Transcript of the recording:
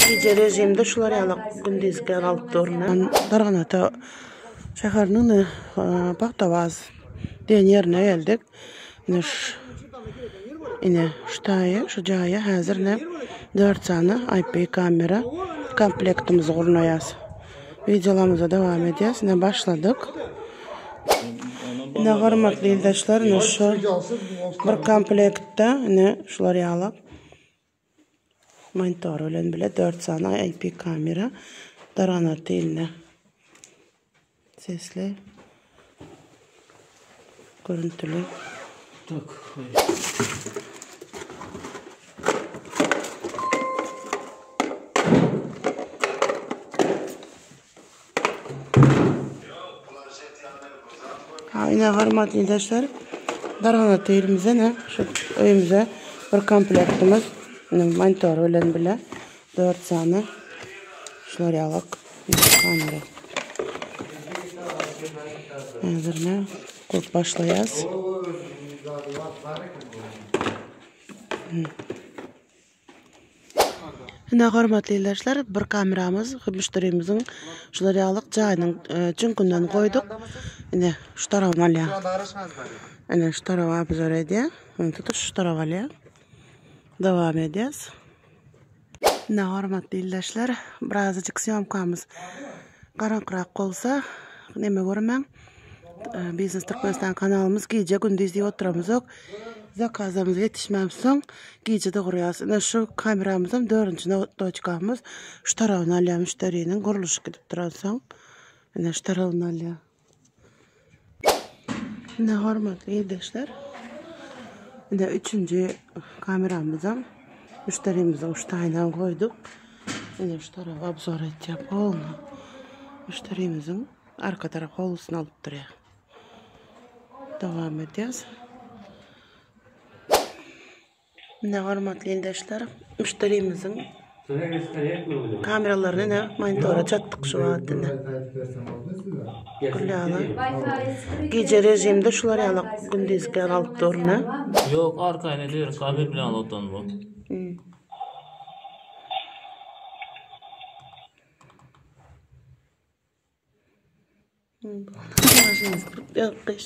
Gije rejimde şular ýaly gündizki ýaly alyp durun. Darganata şäheriniň Pagtabaz diýen ýerine geldik. Ine şu ine şu taýy, şu jaýa häzir ine 4 sany IP kamera komplektimizi gurnaýas. Wideolarymyza dowam edýäs. Ine başladyk. Ine hormatly ildeşler, ine şu bir komplektde ine şular ýaly Monitor bilen bile 4 sany IP kamera darganat eline. Sesli. Görüntülü. Tak. Ha, ine hormatly ildeşler, Darganat elimize ne şu öýümize bir komplektimiz ine monitor bilen bile 4 sany şular ýalak kamera. Häzir ne gurup başlaýas. Ine hormatly ildeşler, bir kameramyz müşderimiziň şular ýalyk jaýynyň çüňkünden goýduk. Ine şu tarabyny alýar. Ine şu taraby obzor edýär. Ine tutuş şu taraby alýar. Dowam edýäs. Ine hormatly ildeşler, birazajyk sýomkamyz garaňkyrak bolsa, neme görmäň. Biznes Türkmenistan kanalymyz gije gündiz diýip oturamyzok. Zakazlarymyz ýetişmänsoň gije-de gurýarys. Ine şu kameramyzam dördünji toçkamyz. Şu tarabyny alýar müşderiniň gurluşyk gidip duransoň. Ine şu tarabyny alýar. Ine hormatly ildeşler. Ine üçünji kameramyzam müşderimiziň şu taýyna goýduk. Ine şu taraby obzor etýär polny. Müşderimiziň Arka tarap howlusyny alyp durýar. Dowam edýäs. Ine hormatly ildeşler, müşderimiziň kameralaryny ine monitora çatdyk şu wagt ine. Gülýaly. Gije rejimde şular ýaly gündizki ýaly alyp dur ine. Ýok, arkaýyn ediber, kabel bilen alyp oturan bu. Başymyz 40 ýok gyş.